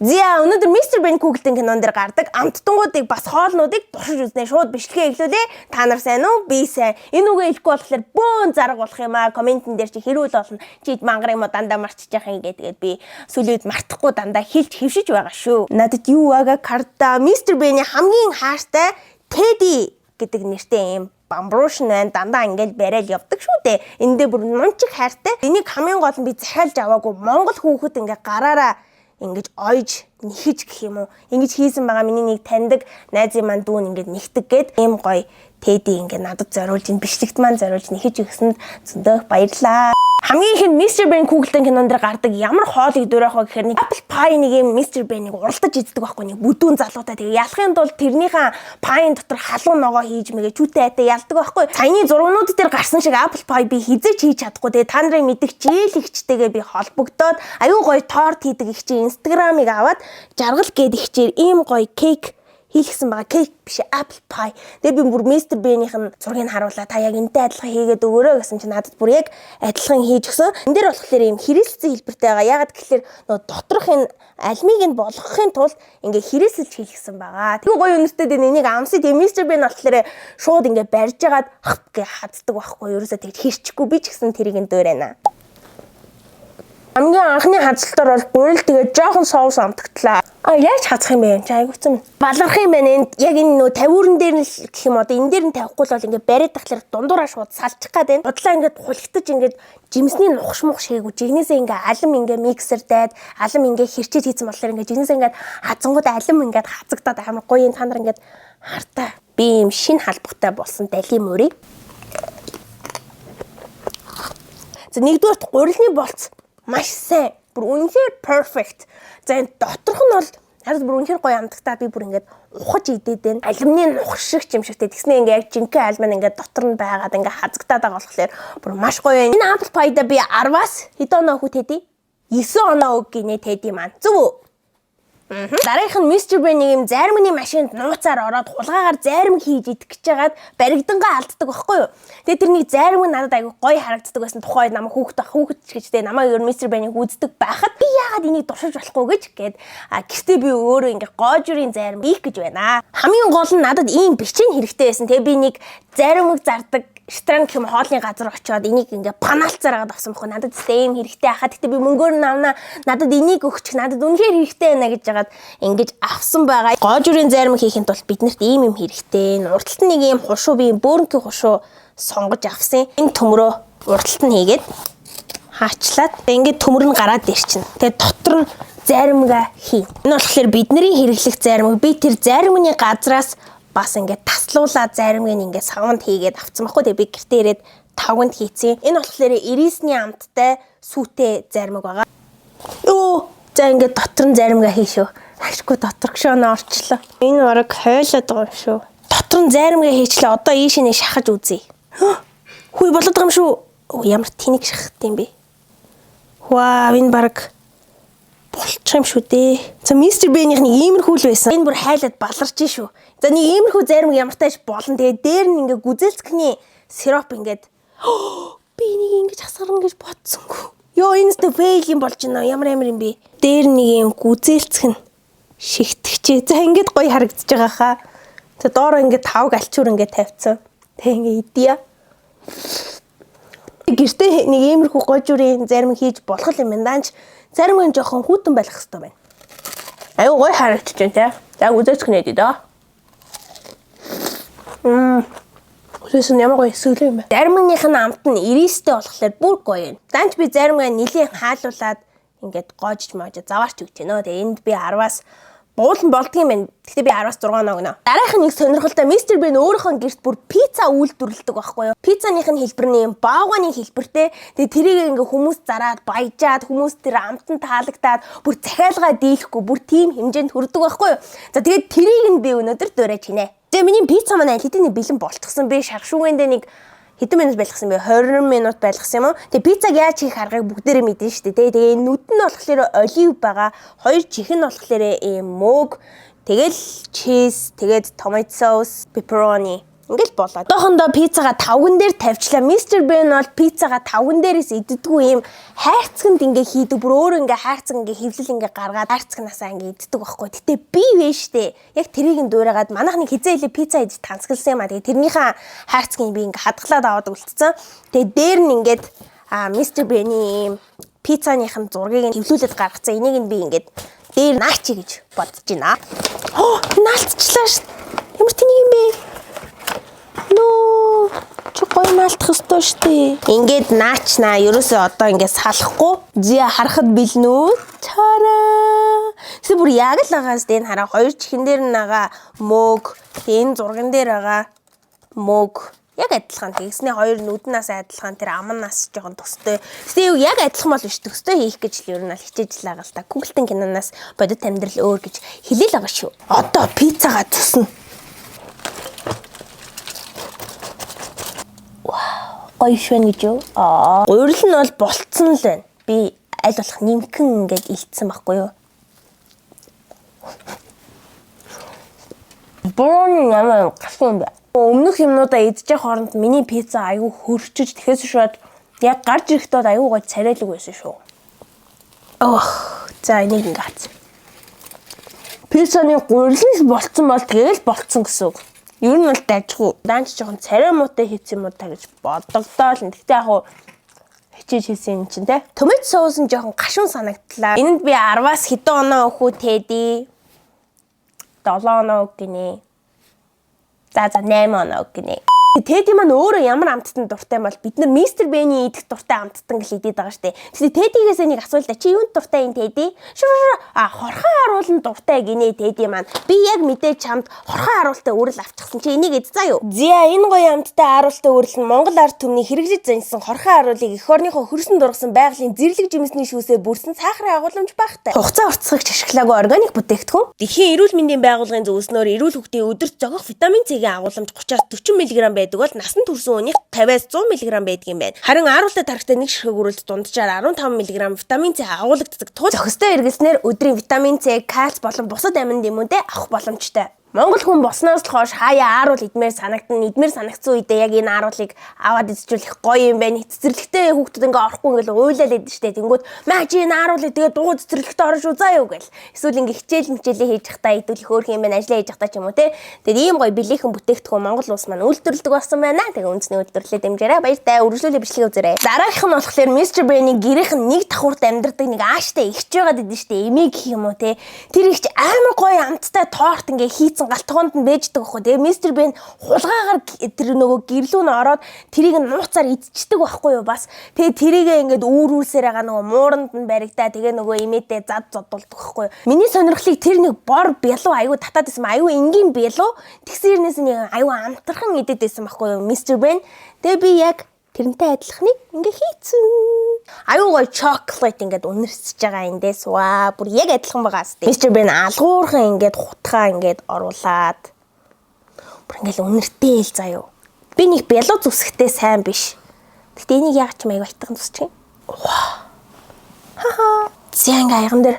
За, өнөөдөр Mr. Bean Google-ийн кинон дээр гардаг амттангуудыг, бас хоолнуудыг туршиж үзнэ. Шууд бичлэгээ эхлүүлээ. Та нар сайн уу? Би сайн. Энэ үгээ хэлэхгүй болохоор бөөн зарга болох юм аа. Комментэн дээр чи хэрүүл болно. Чи мангар юм уу, дандаа марчиж яах юм гэдэг. Би сүүлийн үед мартахгүй дандаа хэлж хэвшиж байгаа шүү. Надад юу ага карта Mr. Bean-ийн хамгийн хайртай Teddy гэдэг нэртэй юм бамбруушн байна. Дандаа ингээл барайл явдаг шүү дээ. Эндээ бүр нунчиг хайртай. Энийг хамгийн гол нь би захиалж аваагүй. Монгол хүүхэд ингээ гараараа ингэж ойж нэхэж гэх юм уу, ингэж хийсэн байгаа. Миний нэг таньдаг найзын маань дүүн ингэж нэхдэг гээд ийм гоё Teddy ингэ надад зориулж, энэ бичлэгт маань зориулж нэхэж өгсөнд зөндөө баярлаа. Хамгийн ихэнд Mr. Bean Google-ийн кинон дээр гардаг ямар хоолыг дуурайх вэ гэхээр нэг apple pie, нэг юм Mr. Bean-ыг уралдаж иддэг байхгүй, нэг бүдүүн залуутай. Тэгээ ялахын тулд тэрнийхээ pie-ын дотор халуун ногоо хийж мэгээ чүүтэй айтай ялдаг байхгүй. Саяны зургнууд дээр гарсан шиг apple pie би хэзээ ч хийж чадахгүй. Тэгээ та нарын мэдих жийл эгчтэйгээ би холбогдоод, аюу гоё торт хийдэг эгчийн Instagram-ыг аваад, жаргал гээд эгчээр ийм гоё cake хийлгсэн байгаа. Cake биш, apple pie. Тэгээ би бүр Mr. Bean-ийнх нь зургийг харуулаа. Та яг энтэй адилхан хийгээд өгөөрэй гэсэн чинь надад бүр яг адилхан хийж өгсөн. Энэ дээр болохоор ийм хэрэгсэлсэн хэлбэртэй байгаа. Ягаад гэхээр нөгөө доторх энэ алмыг нь болгохын тулд ингээ хэрэгсэлж хийлгсэн байгаа. Тэгээ гоё үнэртэй дээ, энийг амсыг. Тэгээ Mr. Bean болохоор шууд ингээ барьж агаад хап гэ хаддаг байхгүй. Ерөөсөө тэгж хэрчихгүй, би ч гэсэн тэрийг нь дуурайна. Хамгийн анхны хазалтаар бол гурил, тэгээд жоохон соус амтагтлаа. А, яаж хазах юм бэ? Чи айгууцсан. Баларх юм байна. Энд яг энэ нөө тавиурн дээр нь л гэх юм, одоо энэ дээр нь тавихгүй л бол ингээ бариад тахлаар дундуураа шууд салчих гад байна. Бодлоо ингээд хулигтаж, ингээд жимсний нухш мух шээгүй. Жигнэсээ ингээ алим ингээ миксер дайд, алим ингээ хэрчээж хийсэн болохоор ингээ жигнэсээ ингээд хазангууд алим ингээд хазагдаад амар гоё юм, та нар ингээд хартаа. Би юм шин халбахтай болсон далийн мөрий. За, нэгдүгээрт гурилны болц маш сайн. Бүр үнэхээр perfect. За, энэ доторх нь бол харин бүр үнэхээр гоё амтагтаа, би бүр ингээд ухаж идээд байна. Алимны нух шиг юм шигтэй. Тэгснэ ингээ яг жинхэнэ алим нь ингээд дотор нь байгаад ингээ хазагтаад байгаа болохоор бүр маш гоё байна. Энэ apple pie-да би 10-аас хэдэн оноо өгөх Teddy? 9 оноо өг гинэ Teddy маань. Зөв үү? Дараагийнх нь Mr. Bean нэг юм зайрмагны машинд нууцаар ороод хулгайгаар зайрмаг хийж идэх гэж хагаад баригдангаа алддаг байхгүй юу. Тэгээ тэр нэг зайрмаг надад айгүй гоё харагддаг байсан, тухайн үед намайг хүүхэд ах хүүхэд ч гэж те, намайг ер нь Mr. Bean-ийг үздэг байхад би яагаад энийг туршиж болохгүй гэж гээд, а гэртээ би өөрөө ингээ гоожурын зайрмаг хийх гэж байна. Хамгийн гол нь надад ийм бичэн хэрэгтэй байсан. Тэгээ би нэг зайрмаг зардаг ресторан гэх юм хоолны газар очиод энийг ингээ панаалцаар агаад авсан бохгүй, надад зөв ийм хэрэгтэй хахад, гэтээ би мөнгөөр нь авна, надад энийг өгчих, надад үнэхээр хэрэгтэй байна гэж жагаад ингэж авсан байгаа. Гоожурын зайрмаг хийхин тулд биднэрт ийм юм хэрэгтэй. Урдталт нэг ийм хушуу, би ийм бөөрөнхий хушуу сонгож авсан. Энэ төмрөө урдталт нь хийгээд хаачлаад ингээд төмөр нь гараад ирчихнэ. Тэгээ дотор нь зайрмага хий. Энэ болохоор бидний хэрэглэх зайрмаг. Би тэр зайрмагны газраас бас ингээд таслуулаад зайрмагийг ингээд саванд хийгээд авцсан байхгүй. Тэгээ би гэртээ ирээд тавганд хийцэн. Энэ болохоор ирисний амттай сүүтэй зайрмаг байгаа. Ёо, за, ингээд дотор нь зайрмага хий шүү. Ашгүй дотор гшөөнө орчлоо. Энэ бараг хойлоод байгаа юм шүү. Дотор нь зайрмага хийчлээ. Одоо ийшээ шахаж үзье. Хүй, болоод байгаа юм шүү. Ямар тэнэг шахах юм бэ? Вау, энэ бараг болчих юм шүү дээ. За, Mr. Bean-ийн нэг иймэрхүү л байсан. Энэ бүр хайлаад баларч шүү. За, нэг иймэрхүү зайрмаг ямар тааш болно. Тэгээ дээр нь ингээ гүзээлцгэний сироп ингээд би энийг ингэж хасгарна гэж бодсонгүй. Йоо, энэ өстө fail юм болж байна. Ямар амар юм бэ? Дээр нэг юм гүзээлцгэн шигтгэжээ. За, ингээд гоё харагдаж байгаа хаа. За, доороо ингээд тавг альчуур ингээд тавьсан. Тэг ингээ идья. Гэртээ нэг иймэрхүү гожурын зарим хийж болох юм байна. Даанч зарим нь жоохон хүйтэн байх хэрэгтэй байна. Аюу гоё харагдаж байна те. За, үзээцгнэ дээ доо. Үсээс нь ямар гоё эсэглээ юм бэ. Заримных нь амт нь иристтэй болохоор бүр гоё юм. Данч би заримгаа нэлийн хаалуулад ингээд гоожж моож заваарч өгч байна. Тэгээ энд би 10-аас буулан болдго юм байна. Гэхдээ би 10-аас 6 оноо өгнө. Дараах нэг сонирхолтой, Mr. Bean өөрийнхөө гэрт бүр пицца үйлдвэрлэдэг байхгүй юу? Пиццаных нь хэлбэр нь юм баавганы хэлбэртэй. Тэгээ тэрийг ингээ хүмүүс зараад баяжаад, хүмүүс тэр амтан таалагдаад бүр захиалгаа дийлэхгүй бүр тийм хэмжээнд хүрдэг байхгүй юу? За, тэгээд тэрийг нь би өнөөдөр дуурайж хийнэ. Тэгээ миний пицца маань аль хэдийн бэлэн болтгсон. Би шаргшүүгэндээ нэг хэдэн минут байлгасан бэ? 20 минут байлгасан юм уу? Тэгээ пиццаг яаж хийх аргыг бүгдээрээ мэднэ шүү дээ. Тэгээ энэ нүд нь болохоор olive байгаа. Хоёр чих нь болохоор ийм мөөг. Тэгэл cheese, тэгээд tomato sauce, pepperoni. Ингээл болоо. Одоохондоо пиццагаа тавган дээр тавьчлаа. Mr. Ben бол пиццагаа тавган дээрээс иддэггүй юм хайрцагт ингээ хийдэг. Бүр өөрөө ингээ хайрцаг ингээ хөвлөл ингээ гаргаад хайрцагнаасаа ингээ иддэг байхгүй. Гэтэ би вэ штэ. Яг тэрийг нь дуурайгаад манайх нэг хизээ илээ пицца идэж тансагласан юм а. Тэгээ тэрнийхээ хайрцгийг би ингээ хадгалаад аваад үлдсэн. Тэгээ дээр нь ингээд Mr. Ben-ийн ийм пиццаных нь зургийг хөвлүүлээд гаргацсан. Энийг нь би ингээд дээр наачи гэж бодож байна. Оо, наалтчлаа ш. Ямар тэнийг юм бэ? Нөө, чи гоё наалтах ёстой штэ. Ингээд наачнаа. Ерөөсөө одоо ингээд салахгүй. Зя харахад бэлнэ үү? Чараа. Эсвэл бүр яг л агаас энэ хараа хоёр чихэн дээр нь ага мөг, энэ зурган дээр байгаа мөг яг адилхан. Тэгснээ хоёр нүднээс адилхан, тэр амнаас жоохон төстэй. Тэгсэн юу яг адилхан бол биш, төстэй хийх гэж л ер нь ал хичээж л байгаа л та. Google-тэн киноноос бодит амьдрал өөр гэж хэлээл байгаа шүү. Одоо пиццагаа зүснэ. Вау, гоё швэн гэж юу? Аа, гурил нь бол болцсон л байна. Би аль болох нэмхэн ингээд илтсэн байхгүй юу? Бууны ямар гашуун юм бэ? Өмнөх юмнуудаа идчих хооронд миний пицца айгүй хөрчиж тэгэхээс шууд яг гарч ирэхдээ айгүй гой царайлаг байсан шүү. Ох, за энийг ингээ хац. Пиццаны гурил нь болцсон бол тэгэл болцсон гэсэн үг. Ер нь бол дажгүй. Даанч жоохон царай муутай хийсэн юм уу та гэж бодогдоол. Гэхдээ яг хуу хичээж хийсэн юм чинь те. Tomato соус нь жоохон гашуун санагдлаа. Энэнд би 10-аас хэдэн оноо өгөх үү Тедди? 7 оноо өг гинэ. За 8 оноо өг гинэ. Тедди маань өөрөө ямар амттан дуртай бол бид нар Мистер Бений идэх дуртай амттан гэл идэд байгаа штэ. Тэгэхээр Теддигээс нэг асуулт чи юунд дуртай юм Тедди? Шүр а хорхон харуулн дуртай гинэ Тедди маань. Би яг мэдээ чамд хорхон харуултай үрэл авчихсан чи энийг эд заа юу? Зя энэ гоё амттай харуултай үрэл нь Монгол ард түмний хэрэглэж заншсан хорхон харуулыг эх орныхоо хөрсөн дургасан байгалийн зэрлэг жимсний шүүсээр бүрсэн сахарын агуулмж багтай. Хугацаа уртсахыг ашиглаагүй органик бүтээгдэхүүн. Дэлхийн эрүүл мэндийн байгууллагын зөвлөснөөр эрүүл хүүхдийн өдөрт зохих витамин С-ийн агуулмж 30-аас 40 мг байдаг бол насанд хүрсэн хүний 50-аас 100 мг байдаг юм байна. Харин ааруултай тархтай нэг ширхэг үрэлт дунджаар 15 мг витамин С агуулагддаг тул зохистой хэрэглэснээр өдрийн витамин С, кальц болон бусад амин дэмүүдээ авах боломжтой. Монгол хүн болсноос л хойш хаяа ааруул идмээр санагдана. Идмээр санагдсан үедээ яг энэ ааруулыг аваад идчихвэл их гоё юм байна. Цэцэрлэгтэй хүүхдүүд ингээ орохгүй ингээл уйлал идэж штэ. Тэнгүүд маа чи энэ ааруулыг тэгээ дуу цэцэрлэгтээ орно шүү заа юу гэл. Эсвэл ингээ хичээл мчээлээ хийж захтаа идвэл их хөөрхөн юм байна. Ажлаа хийж захтаа ч юм уу те. Тэгээд ийм гоё билээхэн бүтээгдэхүүн Монгол улс маань үйлдвэрлэдэг болсон байна. Тэгээ үндэсний үйлдвэрлэлээ дэмжээрэй. Баяртай. Үргэлжлүүлээ бичлэгээ үзээрэй. Дараагийнх нь болохоор Mr. Bean-ийн гэрийнх нь нэг давхурт амьдардаг нэг ааштай ихч байгаад идэв штэ. Эмээ гэх юм уу те. Тэр ихч амар гоё амттай торт ингээ хийцэн гал тогоонд нь бэждэг байхгүй. Тэгээ Mr. Bean хулгаагаар тэр нөгөө гэрлүү нь ороод тэрийг нь нууцаар идчихдэг байхгүй юу бас. Тэгээ тэрийгээ ингээд үүрүүлсээр байгаа нөгөө мууранд нь баригдаа. Тэгээ нөгөө эмээдээ зад зодуулдаг байхгүй юу. Миний сонирхлыг тэр нэг бор бялуу аюу татаад байсан. Аюу энгийн бялуу. Тэгсэн хэрнээс нэг аюу амтрхан идэд байсан байхгүй юу Mr. Bean. Тэгээ би яг тэрнтэй адилхныг ингээ хийцэн. Аюу гоё chocolate ингээд үнэрсэж байгаа эндээс ваа бүр яг адилхан байгаа сте. Mr. Bean алгуурхан ингээд хутгаа ингээд оруулаад бүр ингээл үнэртэй л заа юу. Би нэг бялуу зүсэхтэй сайн биш. Гэтэ энийг яг ч маяг айтхан зүсчих юм. Ха. За ингээ аяган дээр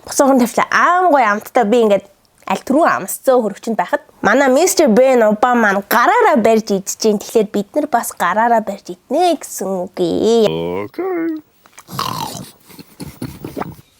босоогон тавьлаа. Аам гоё амттай би ингээд аль түрүү амсцөө хөрөгчөнд байхад манай Mr. Ben Обама маань гараараа барьж идэж чинь. Тэгэхээр бид нар бас гараараа барьж иднэ гэсэн үг ээ. Okay.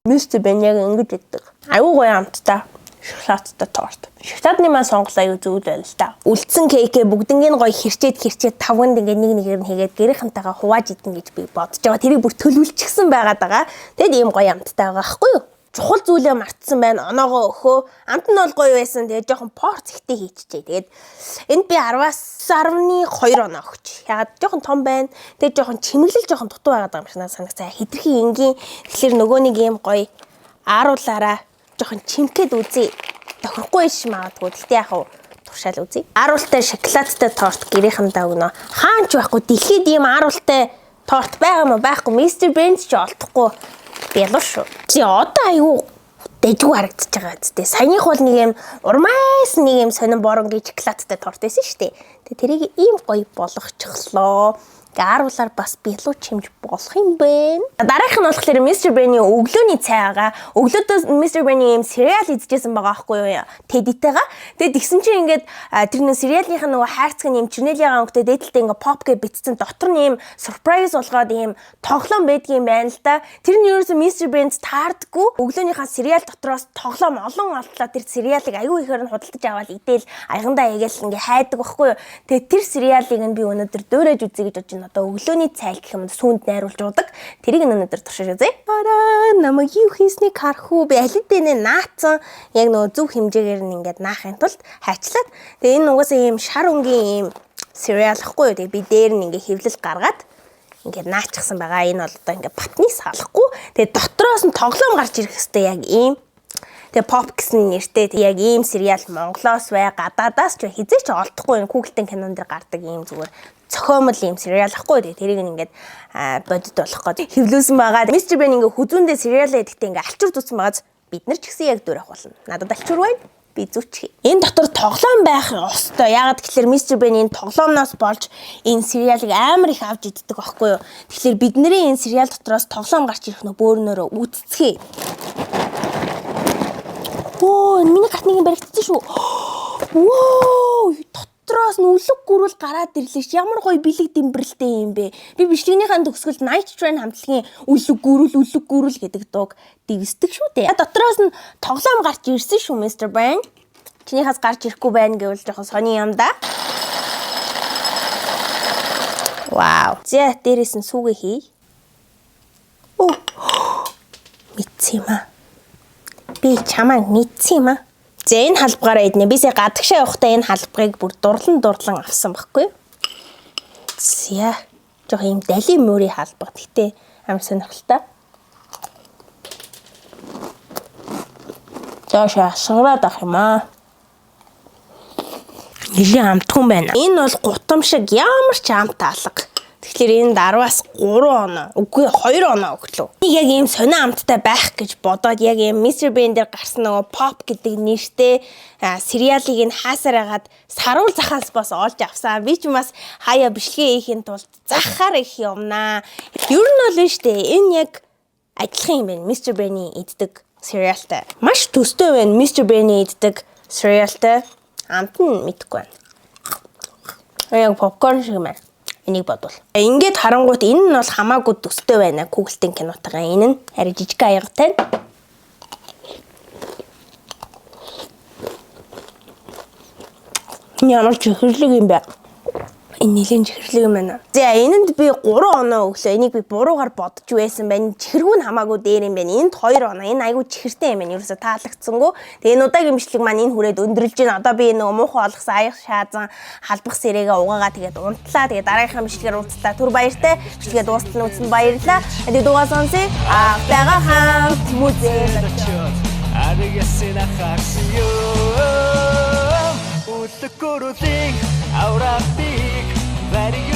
Mr. Ben яг ингэж иддэг. Аюу гоё амттай шоколадтай торт. Шоколадны маань сонголт аюу зүйл байл л та. Үлдсэн кейкээ бүгднийг гоё хэрчээд тавганд ингээ нэг нэгээр нь хийгээд гэрийнхэнтэйгээ хувааж идэнэ гэж би бодож байгаа. Тэрийг бүр төлөвлөчихсөн байгаад байгаа. Тэгэд ийм гоё амттай байгаа байхгүй юу? Чухал зүйлээ мартсан байна. Оноогоо өхөө. Амт нь бол гоё байсан. Тэгээд жоохон порц ихтэй хийчихээ. Тэгээд энд би 10-аас 10.2 оноо өгч. Ягаад жоохон том байна. Тэгээд жоохон чимэглэл жоохон дутуу байгаад байгаа юм шиг надад санагцаа. Хитрхи энгийн. Тэгэхээр нөгөө нэг ийм гоё ааруулаараа жоохон чимкэд үзье. Тохирохгүй биш магадгүй. Гэхдээ яг хав туршаал үзье. Ааруултай шоколадтай торт гэрийнхэндээ өгнө. Хаанч байхгүй. Дэлхийд ийм ааруултай торт байгаа юм уу? Байхгүй. Mr. Bean ч олдохгүй. Бялуу шүү. Чи одоо айгүй дэжгүй харагдаж байгаа зү. Саяных бол нэг юм урмаас нэг юм сонин боронгийн шоколадтай торт байсан шүү дээ. Тэгээ тэрийг ийм гоё болгочихлоо. Гааруулаар бас бялуу чимж болох юм байна. Дараагийнх нь болохоор Mr. Bean-ийн өглөөний цай байгаа. Өглөөдөө Mr. Bean-ийн ийм cereal идчихсэн байгаа байхгүй юу? Teddy-тэйгээ. Тэгээд тэгсэн чинь ингээд тэр нэг cereal-ийнх нь нөгөө хайрцаг нь ийм чернелийн өнгөтэй дээдэлтэй ингээд pop гэж битсэн, дотор нь ийм surprise болгоод ийм тоглоом байдгийн байна л да. Тэр нь ерөөсөө Mr. Bean-д таардаггүй. Өглөөнийхөө cereal дотроос тоглоом олон олдлоо, тэр cereal-ыг аюу ихээр нь худалдаж аваад идээл аягандаа игээл ингээ хайдаг байхгүй юу. Тэгээд тэр cereal-ыг нь би өнөөдөр дуурайж үзье гэж бодож байна. Одоо өглөөний цай гэх юм сүүнд найруулж уудаг. Тэрийг нь өнөөдөр туршиж үзье. Араа, намайг юу хийснийг харах уу? Би аль хэдийнэ наацсан, яг нөгөө зөв хэмжээгээр нь ингээд наахын тулд хайчлаад. Тэгээ энэ угаасаа ийм шар өнгийн ийм cereal ахгүй юу. Тэгээ би дээр нь ингээ хэвлэл гаргаад ингээд наачихсан байгаа. Энэ бол одоо ингээд батны салахгүй. Тэгээ дотроос нь тоглоом гарч ирэх хэвээр яг ийм. Тэгээ pop гэсэн нэртэй яг ийм cereal Монголоос бай, гадаадаас ч хэзээ ч олдохгүй, энэ Google-ийн кинон дээр гардаг ийм зүгээр цохиомол ийм cereal ахгүй. Тэгээ тэрийг ингээд бодит болох гээд хэвлүүлсэн байгаа. Mr. Bean ингээд хүзүүндээ cereal идэхдээ ингээд алчуур зүүцсэн байгааз бид нар ч гэсэн яг дуурайх болно. Надад алчуур байна, би зүүчих. Энэ дотор тоглоом байх ёстой. Яагаад гэхээр Mr. Bean энэ тоглоомноос болж энэ cereal-ыг амар их авч иддэг байхгүй юу? Тэгэхээр бидний энэ cereal дотроос тоглоом гарч ирэх нөө бөөрнөрөө үтцгээе. Оо, миний гарт нэг юм баригдсан шүү. Воо, дотроос нь үлэг гүрэл гараад ирлээ ш. Ямар гоё бэлэг дэмбэрэлтэй юм бэ. Би бичлэгнийхээ төгсгөлд Night Train хамтлагийн үлэг гүрэл, үлэг гүрэл гэдэг дууг дэвсдэг шүү дээ. Дотроос нь тоглоом гарч ирсэн шүү, Mr. Bean. Чинийхээс гарч ирэхгүй байна гэвэл жоохон сони юм да. Вау. За, дээрээс нь сүүгээ хий. Оо. Мэдсэн юм аа. Би чамайг мэдсэн юм аа. За, энэ халбгаараа иднэ. Би сая гадагшаа явахдаа энэ халбгыг бүр дурлан дурлан авсан байхгүй юу? За. Жох юм дали мөрийн халбга. Гэтэ амар сонирхолтой. Доош асгараад ах юм аа. Нэлийн амтхан байна. Энэ бол гутам шиг ямар ч амт алга. Тэгэхээр энд 10-аас 3 оноо, үгүй, 2 оноо өглөө. Яг ийм сонио амттай байх гэж бодоод, яг ийм Mr. Bean дээр гарсан нөгөө pop гэдэг нэртэй cereal-ыг нь хаасаар хагаад саруул захаас бас олж авсан. Би ч бас хаяа бичлэгээ хийхин тулд захаар их юмнаа. Ер нь бол нь штэ энэ яг адилхан юм байна. Mr. Bean-ийн иддэг cereal-тай. Маш төстэй байна Mr. Bean-ийн иддэг cereal-тай. Амт нь мэдэхгүй байна. Яг попкорн шиг юм байна. Энийг бодвол. Ингээд харангуут энэ нь бол хамаагүй төстэй байна. Google-ийн кинотойгоо энэ нь арай жижиг аягатай. Энэ ямар чихэрлэг юм бэ? Энэ нэлээд чихэрлэг юм байна. За, энэнд би 3 оноо өглөө. Энийг би буруугаар бодож байсан байна. Чихэргүй нь хамаагүй дээр юм байна. Энд 2 оноо. Энэ айгүй чихэртэй юм байна. Ерөөсө таалагдсангүй. Тэгээ энэ удаагийн бичлэг маань энэ хүрээд өндөрлөж байна. Одоо би нөгөө муухай олгосон аяг шаазан халбах сэрээгээ угаагаа тэгээд унтлаа. Тэгээд дараагийнхаа бичлэгээр уулзлаа. Түр баяртай. Бичлэгээ дуустал нь үзсэн баярлалаа. Тэгээд дугаа сонсъё. Аавтайгаа хамт музейд очиод аргасна харсан юм. Үлэг гүрлийн авралтыг барь.